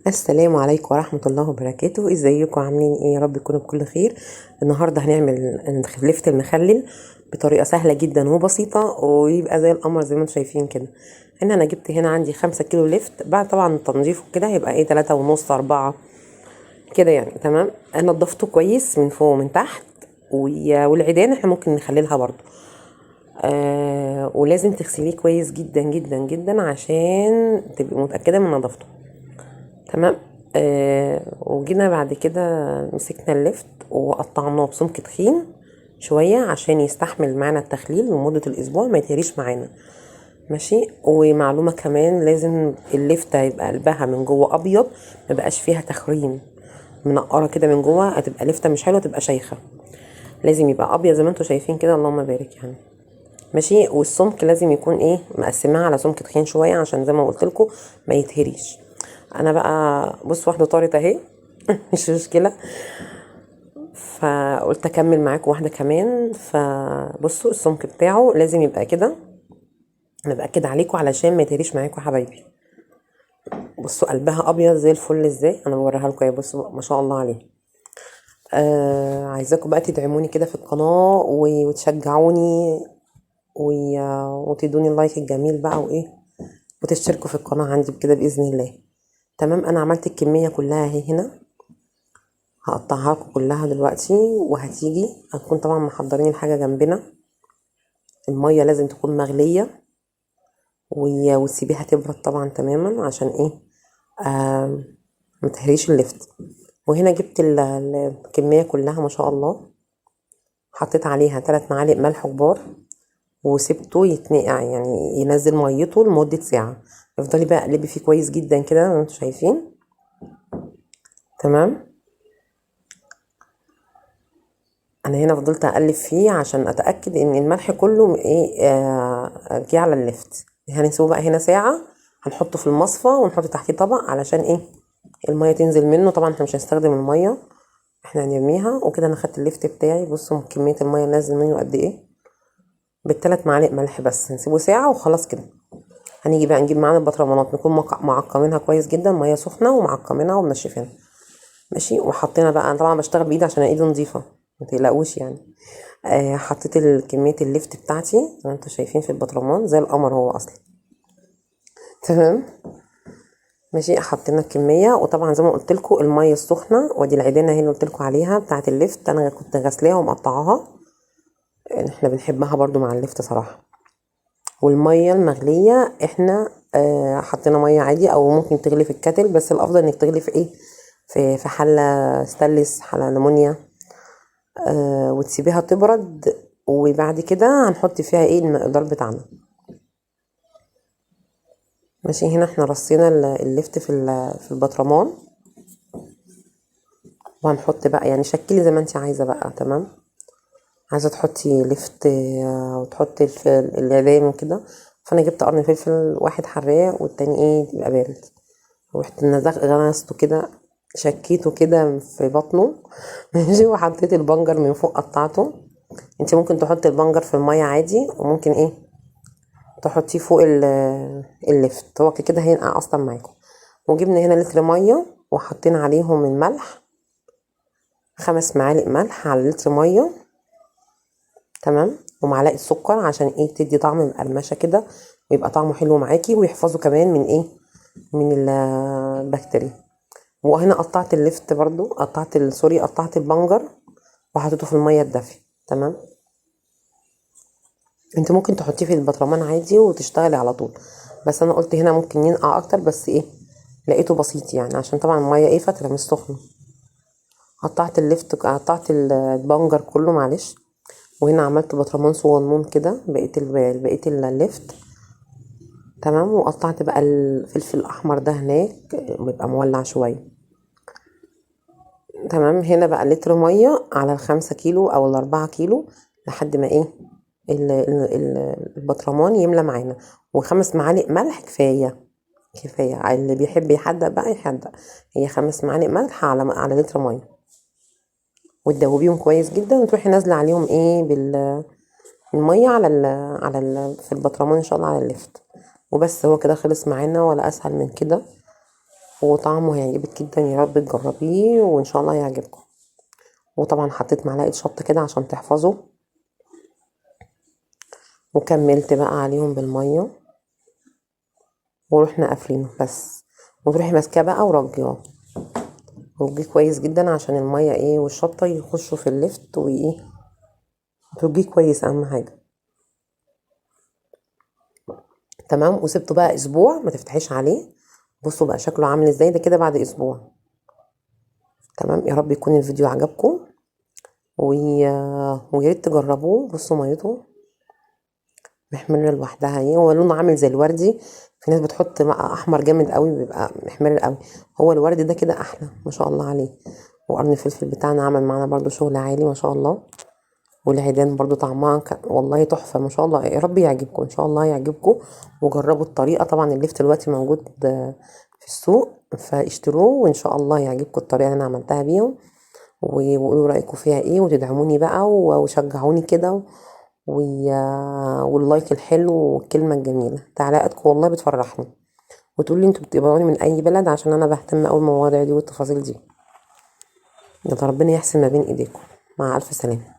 السلام عليكم ورحمة الله وبركاته. ازيكم عاملين ايه؟ يا رب تكونوا بكل خير. النهاردة هنعمل لفت المخلل بطريقة سهلة جدا وبسيطة، ويبقى زي القمر زي ما انتم شايفين كده. هنا انا جبت هنا عندي 5 كيلو لفت، بعد طبعا التنظيف وكده هيبقى ايه 3.5 4 كده يعني. تمام، انا نضفته كويس من فوق ومن تحت، والعيدان احنا ممكن نخللها برضو. ولازم تغسليه كويس جدا جدا جدا عشان تبقي متأكدة من نظافته. تمام. وجينا بعد كده مسكنا اللفت وقطعناه بسمك تخين شوية عشان يستحمل معانا التخليل لمدة الأسبوع، ما يتهريش معانا. ماشي. ومعلومة كمان، لازم اللفتة يبقى قلبها من جوه أبيض، ما بقاش فيها تخريم منقرة كده من جوه، هتبقى لفتة مش حلوة، تبقى شيخة. لازم يبقى أبيض زي ما انتوا شايفين كده، اللهم بارك يعني. ماشي. والسمك لازم يكون ايه، مقسماه على سمك تخين شوية عشان زي ما قلت لكم ما يتهريش. انا بقى بص واحدة طارت اهي مش مشكلة، فقلت اكمل معاكم واحدة كمان. فبصوا السمك بتاعه لازم يبقى كده، انا باكد عليكم علشان ما يتهريش معاكم حبايبي. بصوا قلبها ابيض زي الفل ازاي، انا بوريها لكم اهي. بصوا ما شاء الله عليه. عايزاكم بقى تدعموني كده في القناة وتشجعوني وتدوني اللايك الجميل بقى، وايه، وتشتركوا في القناة عندي بكده باذن الله. تمام. انا عملت الكمية كلها اهي هنا، هقطعها لكم كلها دلوقتي، وهتيجي هنكون طبعا محضرين الحاجة جنبنا. المية لازم تكون مغليه وتسيبيها تبرد طبعا تماما عشان ايه، ما تهريش اللفت. وهنا جبت الكمية كلها ما شاء الله، حطيت عليها 3 معالق ملح كبار وسبته يتنقع، يعني ينزل ميته لمدة ساعة. افضلي بقى قلبي فيه كويس جدا كده زي ما انتم شايفين. تمام. انا هنا فضلت اقلب فيه عشان اتاكد ان الملح كله ايه، جه على اللفت. هنسيبه بقى هنا ساعة، هنحطه في المصفى ونحط تحتيه طبق علشان ايه المية تنزل منه. طبعا احنا مش هنستخدم المية، احنا هنرميها. وكده انا خدت اللفت بتاعي، بصوا كمية المية نازل منه قد ايه، بال3 معالق ملح بس. هنسيبه ساعة وخلاص كده. هنيجي بقى نجيب معانا البطرمانات، نكون معقمينها كويس جدا، مية سخنة ومعقمينها ومنشفينها. ماشي. وحطينا بقى، انا طبعا بشتغل بايدي عشان ايدي نظيفة ما تقلقوش يعني. حطيت كمية اللفت بتاعتي زي ما انتم شايفين في البطرمان زي القمر هو اصلا. تمام. ماشي. حطينا الكمية، وطبعا زي ما قلت لكم المية السخنة، وادي العيدانه اهي اللي قلت لكم عليها بتاعه اللفت، انا كنت غسلاها ومقطعاها، احنا بنحبها برضو مع اللفت صراحة. والمية المغليه احنا حطينا مية عادي، او ممكن تغلي في ال kettle، بس الافضل انك تغلي في ايه، في حله ستانلس، حله نمونيا، وتسيبيها تبرد. وبعد كده هنحط فيها ايه المقدار بتاعنا. ماشي. هنا احنا رصينا اللفت في البطرمان، وهنحط بقى يعني شكلي زي ما انت عايزه بقى. تمام. عايزه تحطي لفت، وتحطي العيدان وكده. فانا جبت قرن فلفل، واحد حراق والتاني ايه يبقى بارد، ورحت غمسته كده، شكيته كده في بطنه. ماشي. وحطيت البنجر من فوق قطعته. انت ممكن تحطي البنجر في المية عادي، وممكن ايه تحطيه فوق اللفت، هو كده هينقع اصلا معاكم. وجبنا هنا لتر مية وحطينا عليهم الملح، 5 معالق ملح على لتر مية. تمام. ومعلقة سكر عشان ايه تدي طعم مقرمشه كده، ويبقى طعمه حلو معاكي، ويحفظه كمان من ايه، من البكتيريا. وهنا قطعت اللفت برضو، قطعت سوري، قطعت البنجر وحطيته في المية الدافيه. تمام. انت ممكن تحطيه في البطرمان عادي وتشتغلي على طول، بس انا قلت هنا ممكن ينقع اكتر، بس ايه لقيته بسيط يعني، عشان طبعا المية ايه فترة مش سخنة. قطعت اللفت، قطعت البنجر كله معلش. وهنا عملت بطرمان صغنون كده بقية اللفت. تمام. وقطعت بقى الفلفل الاحمر ده هناك بيبقى مولع شوية. تمام. هنا بقى لتر مية على 5 كيلو او 4 كيلو لحد ما ايه البطرمان يملى معانا. و5 معالق ملح كفاية، كفاية. اللي بيحب يحدق بقى يحدق، هي 5 معالق ملح على لتر مية، وتدوبيهم كويس جدا، وتروحي نازله عليهم ايه بالمية في البطرمان ان شاء الله على اللفت. وبس هو كده خلص معانا، ولا اسهل من كده. وطعمه هيعجبك جدا، يا رب تجربيه وان شاء الله يعجبكم. وطبعا حطيت معلقه شطه كده عشان تحفظه، وكملت بقى عليهم بالمية، ورحنا قافلينه بس. وتروحي ماسكاه بقى ورجيه، رجيه كويس جدا عشان المية ايه والشطه يخشوا في اللفت، وايه ترجيه كويس اهم حاجة. تمام. وسبته بقى اسبوع ما تفتحيش عليه. بصوا بقى شكله عامل ازاي ده كده بعد اسبوع. تمام. يا رب يكون الفيديو عجبكم، ويا ريت تجربوه. بصوا ميته محمرة لوحدها اهي، هو لونه عامل زي الوردي، في ناس بتحط احمر جامد قوي بيبقى محمر قوي، هو الوردي ده كده احلى ما شاء الله عليه. وقرن الفلفل بتاعنا عمل معانا برضو شغل عالي ما شاء الله، والعيدان برضو طعمها والله تحفة ما شاء الله. يا رب يعجبكم ان شاء الله يعجبكم، وجربوا الطريقة. طبعا اللفت دلوقتي موجود في السوق، فاشتروه وان شاء الله يعجبكم الطريقة اللي انا عملتها بيهم، وقولوا رأيكم فيها ايه، وتدعموني بقى وشجعوني كده، واللايك الحلو والكلمة الجميلة. تعليقاتكم والله بتفرحني، وتقولي انتوا بتتابعوني من اي بلد، عشان انا بهتم قوي بالمواضيع دي والتفاصيل دي. يلا ربنا يحسن ما بين ايديكم. مع الف سلامة.